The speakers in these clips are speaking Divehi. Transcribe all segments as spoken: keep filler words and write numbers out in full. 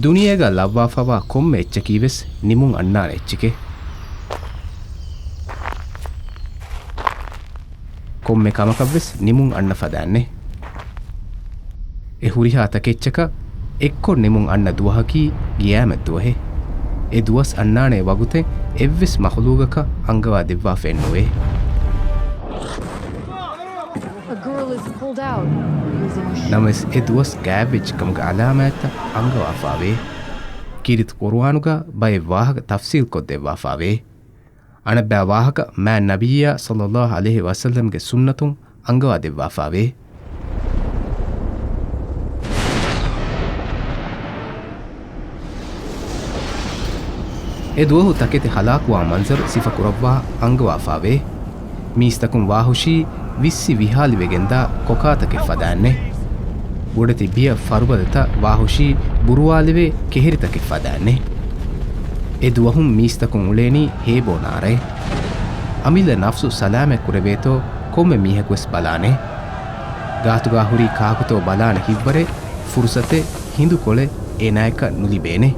ދުނިޔޭގަ ލައްވާފަވާ ކޮންމެ އެއްޗަކީވެސް ނިމުން އަންނާނެ އެއްޗެކޭ. ކޮންމެ ކަމަކަށްވެސް ނިމުން އަންނަ ފަދައިންނޭ. އެ ހުރިހާ ތަކެއްޗަކަށް އެއްކޮށް ނިމުން އަންނަ ދުވަހަކީ ގިޔާމަތް ދުވަހޭ. އެ ދުވަސް އަންނާނޭ ވަގުތެއް އެއްވެސް މަޚުލޫގަކަށް އަންގަވާ ދެއްވާފައެއްނުވޭ. ނަމަވެސް އެ ދުވަސް ގާތްވެއްޖެކަމުގެ އަލާމާތްތައް އަންގަވާފާވޭ. ކީރިތި ޤުރުއާނުގަ ބައެއް ވާހަކަ ތަފްސީލްކޮށްދެއްވާފާވޭ. އަނެއްބައި ވާހަކަ މާތް ނަބިއްޔާ ޞައްލައްލާހު ޢަލައިހި ވަސައްލަމްގެ ސުންނަތުން އަންގަވާދެއްވާފާވޭ. އެ ދުވަހު ތަކެތި ހަލާކުވާ މަންޒަރު ސިފަކުރައްވާ އަންގަވާފާވޭ. މީސްތަކުން ވާހުށީ ވިއްސި ވިހާލިވެގެންދާ ކޮކާތަކެއް ފަދައިންނޭ. ބޮޑެތި ބިޔަ ފަރުބަދަތައް ވާހުށީ ބުރުވާލެވޭ ކެހެރިތަކެއް ފަދައިންނޭ. އެ ދުވަހުން މީސްތަކުން އުޅޭނީ ހޭބޯ ނާރޭ. އަމިއްލަ ނަފްސު ސަލާމަތް ކުރެވޭތޯ ކޮންމެ މީހަކުވެސް ބަލާނޭ. ގާތުގާ ހުރީ ކާކުތޯ ބަލާނެ ހިތްވަރެއް، ފުރުސަތެއް، ހިނދުކޮޅެއް އޭނާޔަކަށް ނުލިބޭނެ.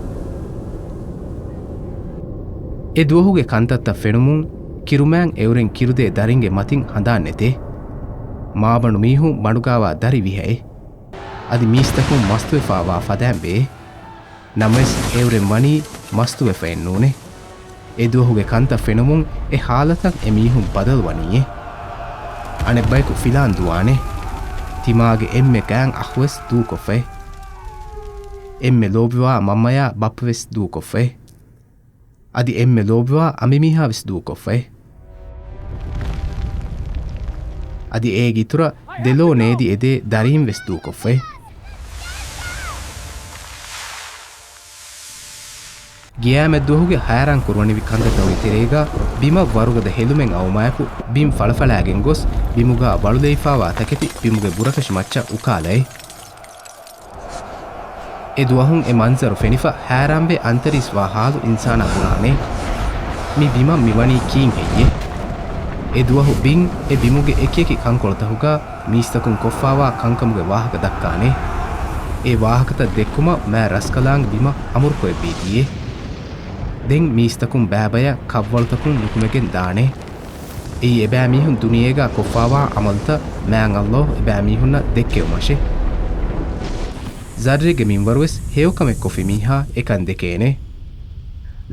އެ ދުވަހުގެ ކަންތައްތައް ފެނުމުން، ކިރުމާތް އެއުރެން ކިރުދޭ ދަރިންގެ މަތިން ހަނދާން ނެތޭ. މާބަނޑު މީހުން ބަނޑުގާވާ ދަރި ވިހައޭ. އަދި މީސްތަކުން މަސްތުވެފާވާ ފަދައިން ވެއޭ. ނަމަވެސް އެއުރެން ވަނީ މަސްތުވެފައެއް ނޫނޭ. އެ ދުވަހުގެ ކަންތައް ފެނުމުން އެ ހާލަތަށް އެ މީހުން ބަދަލުވަނީއޭ. އަނެއްބަޔަކު ފިލާން ދުވާނެ. ތިމާގެ އެންމެ ގާތް އަޚުވެސް ދޫކޮށްފައޭ. އެންމެ ލޯބިވާ މަންމަޔާ ބައްޕަވެސް ދޫކޮށްފައޭ. އަދި އެންމެ ލޯބިވާ އަނބިމީހާވެސް ދޫކޮށްފައޭ. އަދި އޭގެ އިތުރަށް ދެލޯ ނޭދި އެދޭ ދަރީންވެސް ދޫކޮށްފައޭ. ގިޔާމަތްދުވަހުގެ ހައިރާން ކުރުވަނިވި ކަންތައްތަކުގެ ތެރޭގަ ބިމަށް ވަރުގަދަ ހެލުމެއް އައުމާއެކު، ބިން ފަޅަފަޅާގެން ގޮސް، ބިމުގާ ވަޅުލެވިފާވާ ތަކެތި ބިމުގެ ބުރަކަށި މައްޗަށް އުކާލައޭ. އެ ދުވަހުން އެ މަންޒަރު ފެނިފަ ހައިރާންވެ އަންތަރީސް ވާ ހާލު އިންސާނާ ބުނާނެ. މި ބިމަށް މި ވަނީ ކީއްހެއްޔޭ؟ އެ ދުވަހު ބިން އެ ބިމުގެ އެކިއެކި ކަންކޮޅުތަކުގަ މީސްތަކުން ކޮށްފާވާ ކަންކަމުގެ ވާހަކަ ދައްކާނެ. އެ ވާހަކަތައް ދެއްކުމަށް މާތް ރަސްކަލާނގެ ބިމަށް އަމުރުކުރެއްވީތީއޭ. ދެން މީސްތަކުން ބައިބަޔަށް ކަށްވަޅުތަކުން ނުކުމެގެން ދާނެ. އެއީ އެބައިމީހުން ދުނިޔޭގަ ކޮށްފާވާ ޢަމަލުތައް މާތް ﷲ އެބައިމީހުންނަށް ދެއްކެވުމަށޭ. ޒައްރެއްގެ މިންވަރުވެސް ހެޔޮކަމެއް ކޮށްފި މީހާ އެކަން ދެކޭނެ.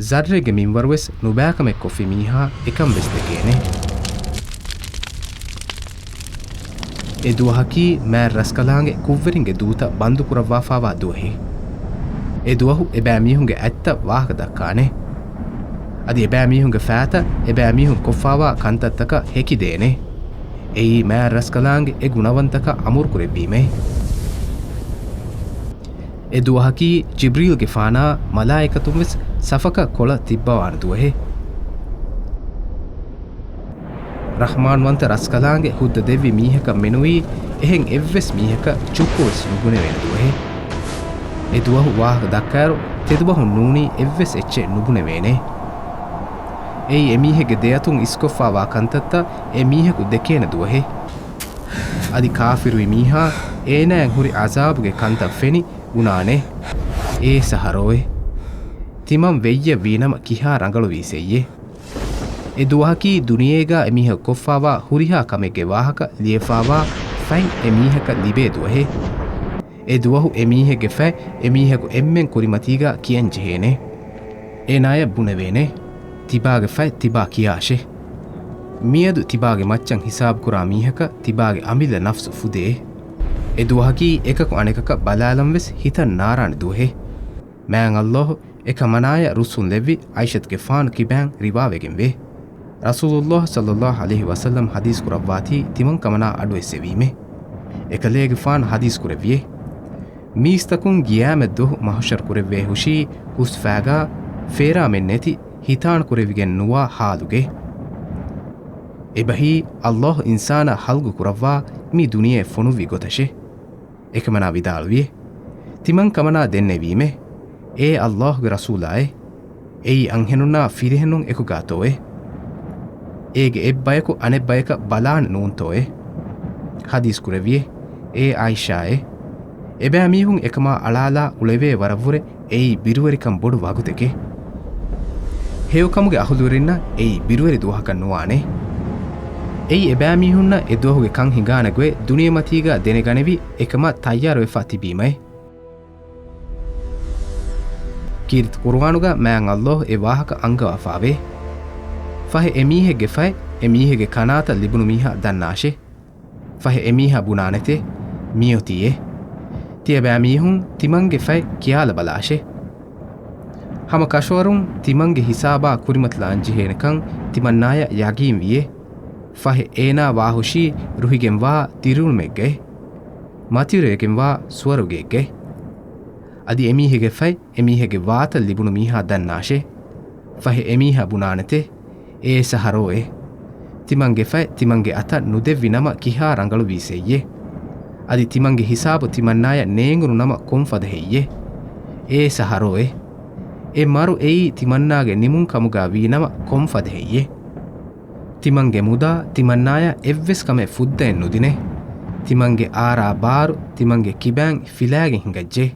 ޒައްރެއްގެ މިންވަރުވެސް ނުބައިކަމެއް ކޮށްފި މީހާ އެކަން ވެސް ދެކޭނެ. އެ ދުވަހަކީ މާތް ރަސްކަލާނގެ ކުށްވެރިންގެ ދޫތައް ބަންދުކުރައްވާފާވާ ދުވަހެއް. އެ ދުވަހު އެބައިމީހުންގެ އަތްތައް ވާހަކަ ދައްކާނެ. އަދި އެބައިމީހުންގެ ފައިތައް އެބައިމީހުން ކޮށްފާވާ ކަންތައްތަކަށް ހެކިދޭނެ. އެއީ މާތް ރަސްކަލާނގެ އެ ގުނަވަންތަކަށް އަމުރުކުރެއްވީމޭ. އެ ދުވަހަކީ ޖިބްރީލްގެފާނާ މަލާއިކަތުންވެސް ސަފަކަށް ކޮޅަށް ތިއްބަވާނެ ދުވަހެއް. ރަޙްމާންވަންތަ ރަސްކަލާނގެ ހުއްދަ ދެއްވި މީހަކަށް މެނުވީ އެހެން އެއްވެސް މީހަކަށް ޗުއްކުވެސް ނުބުނެވޭނެ ދުވަހެއް. އެ ދުވަހު ވާހަކަ ދައްކާއިރު ތެދުބަހުން ނޫނީ އެއްވެސް އެއްޗެއް ނުބުނެވޭނެ. އެއީ އެމީހެއްގެ ދެއަތުން އިސްކޮށްފާވާ ކަންތައްތައް އެ މީހަކު ދެކޭނެ ދުވަހެއް. އަދި ކާފިރުވި މީހާ އޭނާއަށް ހުރި ޢަޒާބުގެ ކަންތައް ފެނި ބުނާނެ، އޭ ސަހަރޯއޭ! ތިމަން ވެއްޔަށް ވީނަމަ ކިހާ ރަނގަޅުވީސެއްޔޭ؟ އެ ދުވަހަކީ ދުނިޔޭގަ އެމީހަކު ކޮށްފާވާ ހުރިހާ ކަމެއްގެ ވާހަކަ ލިޔެފާވާ ފަތް އެމީހަކަށް ލިބޭ ދުވަހެއް. އެ ދުވަހު އެމީހެއްގެ ފަތް އެމީހަކު އެންމެން ކުރިމަތީގަ ކިޔަން ޖެހޭނެ. އޭނާޔަށް ބުނެވޭނެ، ތިބާގެ ފަތް ތިބާ ކިޔާށޭ. މިއަދު ތިބާގެ މައްޗަށް ހިސާބުކުރާ މީހަކަށް ތިބާގެ އަމިއްލަ ނަފްސު ފުދޭ. އެ ދުވަހަކީ އެކަކު އަނެކަކަށް ބަލާލަން ވެސް ހިތަށް ނާރާނެ ދުވަހެއް. މާތް ﷲ އެކަމަނާޔަށް ރުއްސުން ލެއްވި ޢާއިޝަތުގެފާނު ކިބައިން ރިވާވެގެންވޭ. ރަސޫލުﷲ ޞައްލަﷲ ޢަލައިހި ވަސައްލަމް ޙަދީޘް ކުރައްވާތީ ތިމަން ކަމަނާ އަޑުއެއްސެވީމޭ. އެކަލޭގެފާނު ޙަދީޘް ކުރެއްވިއޭ. މީސްތަކުން ގިޔާމަތްދުވަހު މަޙުޝަރު ކުރެއްވޭ ހުށީ ހުސްފާގާ ފޭރާމެއް ނެތި ހިތާން ކުރެވިގެން ނުވާ ޙާލުގައި. އެބަހީ ﷲ އިންސާނާ ޚަލްގު ކުރައްވާ މި ދުނިޔެ ފޮނުއްވި ގޮތަށޭ. އެކަމަނާ ވިދާޅުވިއޭ. ތިމަން ކަމަނާ ދެންނެވީމޭ. އޭ ﷲ ގެ ރަސޫލާއޭ! އެއީ އަންހެނުންނާ ފިރިހެނުން އެކުގާތޯއޭ؟ އޭގެ އެއްބަޔަކު އަނެއްބަޔަކަށް ބަލާނެ ނޫންތޯއޭ؟ ޙަދީޘް ކުރެއްވިއޭ. އޭ ޢާއިޝާއޭ! އެބައިމީހުން އެކަމާ އަޅާލާ އުޅެވޭ ވަރަށްވުރެ އެއީ ބިރުވެރިކަން ބޮޑު ވަގުތެކޭ. ހެޔޮކަމުގެ އަހުލުވެރިންނަށް އެއީ ބިރުވެރި ދުވަހަކަށް ނުވާނެ. އެއީ އެބައިމީހުންނަށް އެ ދުވަހުގެ ކަން ހިނގާނެ ގޮތް ދުނިޔެމަތީގަ ދެނެގަނެވި އެކަމަށް ތައްޔާރުވެފަ ތިބީމައެ. ކީރިތި ޤުރުއާނުގަ މާތް ﷲ އެ ވާހަކަ އަންގަވާފާވޭ. ފަހެ އެމީހެއްގެ ފަތް އެމީހެއްގެ ކަނާތަށް ލިބުނު މީހާ ދަންނާށޭ. ފަހެ އެމީހާ ބުނާނެތޭ، މިއޮތީ އޭ. ތިޔަބައިމީހުން ތިމަންގެ ފަތް ކިޔާލަބަލާށޭ. ހަމަ ކަށަވަރުން ތިމަންގެ ހިސާބާ ކުރިމަތިލާންޖެހޭނެކަން ތިމަންނާޔަށް ޔަގީންވިއޭ. ފަހެ އޭނާ ވާހުށީ ރުހިގެންވާ ދިރިއުޅުމެއްގައި، މަތިވެރިވެގެންވާ ސުވަރުގެއެއްގައި. އަދި އެމީހެއްގެ ފަތް އެމީހެއްގެ ވާތަށް ލިބުނު މީހާ ދަންނާށޭ. ފަހެ އެމީހާ ބުނާނެތޭ، އޭ ސަހަރޯއޭ. ތިމަންގެ ފަތް ތިމަންގެ އަތަށް ނުދެއްވި ނަމަ ކިހާ ރަނގަޅުވީސް އެއްޔޭ. އަދި ތިމަންގެ ހިސާބު ތިމަންނާޔަށް ނޭނގުނު ނަމަ ކޮންފަދަ ހެއްޔޭ. އޭ ސަހަރޯއޭ. އެ މަރު އެއީ ތިމަންނާގެ ނިމުން ކަމުގަ ވީ ނަމަ ކޮންފަދަ ހެއްޔޭ. ތިމަންގެ މުދާ ތިމަންނާޔަށް އެއްވެސް ކަމެއް ފުއްދައެއް ނުދިނޭ. ތިމަންގެ އާރާ ބާރު ތިމަންގެ ކިބައިން ފިލާގެން ހިނގައްޖެ.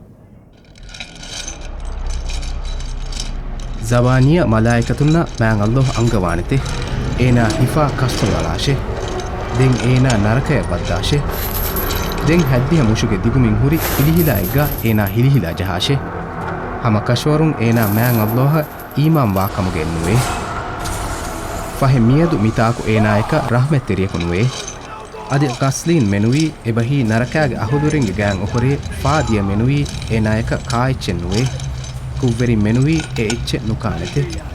ޒަބާނިޔަ މަލާއިކަތުންނަށް މާތް ﷲ އަންގަވާނެތެ. އޭނާ ހިފާ ކަސްތޮޅު އަޅާށޭ. ދެން އޭނާ ނަރަކަޔަށް ވައްދާށޭ. ދެން ހައްދިހަ މުށުގެ ދިގުމިން ހުރި ހިލިހިލާއެއްގަ އޭނާ ހިލިހިލާ ޖަހާށޭ. ހަމަ ކަށަވަރުން އޭނާ މާތް ﷲ އަށް އީމާން ވާ ކަމުގައެއް ނުވޭ. ފަހެ މިއަދު މިތާކު އޭނާޔަކަށް ރަޙްމަތްތެރިޔަކު ނުވޭ. އަދި ޣަސްލީން މެނުވީ އެބަހީ ނަރަކާގެ އަހުލުވެރިންގެ ގާތް އޮހޮރޭ ފާދިޔަ މެނުވީ އޭނާޔަކަށް ކާއެއްޗެއް ނުވޭ. ކުށްވެރިން މެނުވީ އެ އެއްޗެއް ނުކާނެތެ.